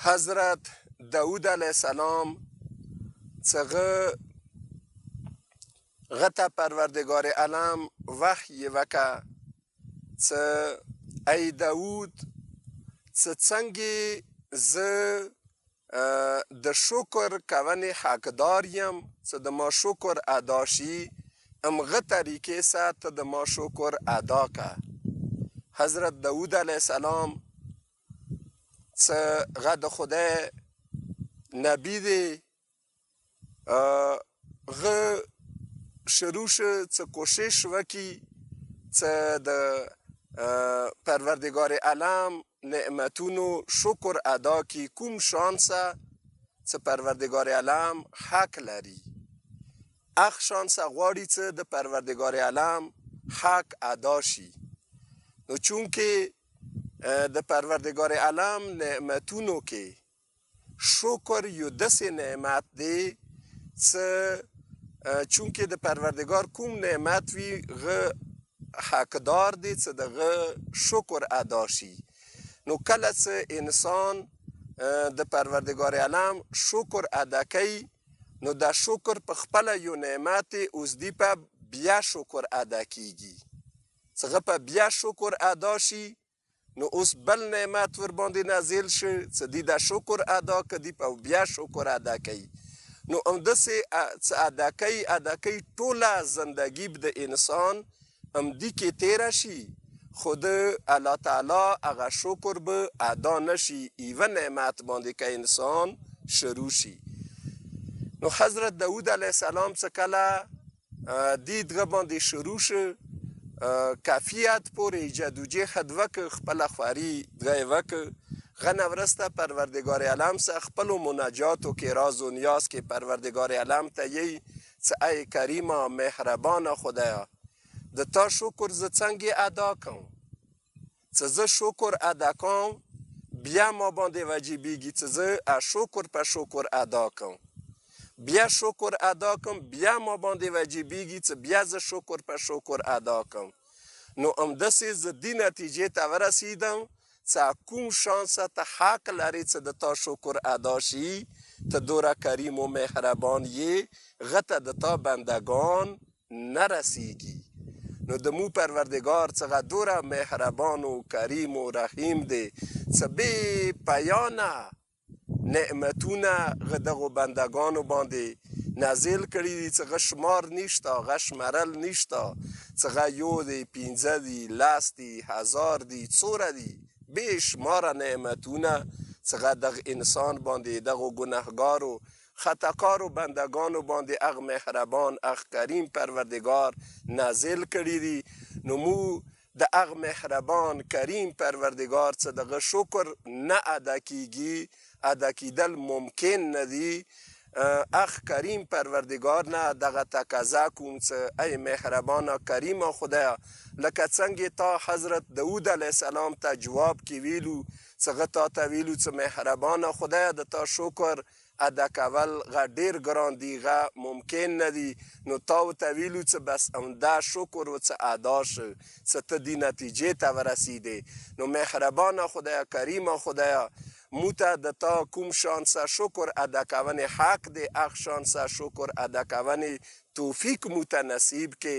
حضرت داود علیه السلام څه غته پروردگار عالم وحی وکه څه ای داود، څه څنګه زه د شکر کونې حقدار یم څه د ما شکر ادا شي، همغه طریقې سره ته د ما شکر ادا که. حضرت داود علیه السلام څه غه د خدای نبی دی، غه شروع شه څه کوشش وکي څه د پروردگار عالم نعمتونو شکر ادا کی، کوم شان سه څه پروردگار عالم حق لري، اخ شان سه غواړي څه د پروردگار عالم حق ادا شي. نو چونکه د پروردگار عالم نعمتونو کې شکر یو داسې نعمت دی څه چونکه د پروردگار کوم نعمت وي غه حقدار دی څه د غه شکر ادا شي. نو کله څه انسان د پروردگار عالم شکر ادا کوي، نو دا شکر په خپله یو نعمت دی، اوس دی په بیا شکر ادا کیږي، څه غه په بیا شکر ادا شي، نو اوس بل نعمت ور باندې نازل شي څه دی دا شکر ادا که دی په بیا شکر ادا کوي. نو همداسې څه ادا کوي ادا کوي، ټوله زندګي به د انسان همدې کې تېره شي، خو د الله تعالی هغه شکر به ادا نه شي، یوه نعمت باندې که انسان شروع شي. نو حضرت داود علیه السلام څه کله دې دغه باندې شروع شو، کافیت پورې جدوجهد وکړ، خپله خواري دغه یې وکړ، غنه ورسته پروردگار عالم سره خپلو مناجاتو کې راز و نیاز کې پروردگار عالم ته یی څه ای کریمه مهربانه خدایا، د تا شکر زه څنګه ادا کوم، څه زه شکر ادا کوم بیا ما باندې واجبېږي څه زه شکر په شکر ادا کوم، بیا شکر ادا کوم بیا ما باندې واجبېږي څه بیا زه شکر په شکر ادا کوم. نو همداسې زه دې نتیجې ته ورسېدم څه کوم شان سه ته حق لرې څه د تا شکر ادا شي، ته دوره کریم و مهربان یې، غه ته د تا بندگان نه رسیږي. نو د مو پروردگار څخه دوره مهربان و کریم و رحیم دی څه بې پیانه نعمتونه غه دغو بندگانو باندې نازل کړي دي څه غه شمار نشته، غه شمرل نشته، څه غه یو دی، پنځه دي، لس دي، هزار دي، څوره دي، بې شماره نعمتونه څه غه دغه انسان باندې، دغو ګناهګارو خطاکارو بندگانو باندې هغه مهربان هغه کریم پروردگار نازل کړي دي. نو مو د هغه مهربان کریم پروردگار څه دغه شکر نه ادا کیږي، ادا کیدل ممکن نه دي. اخ کریم پروردگار نه دغه تقاضا کوم څه ای مهربانه کریمه خدایا، لکه څنګه تا حضرت داود علیه السلام ته جواب کې ویلو څه غه تا ته ویلو څه مهربانه خدایا د تا شکر ادا کول غه ډیر ګران دی، غه ممکن نه دی، نو تا ورته ویلو څه بس همدا شکر و څه ادا شو څه ته دې نتیجې ته ورسیدې. نو مهربانه خدایا کریمه خدایا، مو ته د تا کوم شان سه شکر ادا کونې حق دی، هغه شان سه شکر ادا کونې توفیق مو ته نصیب کې.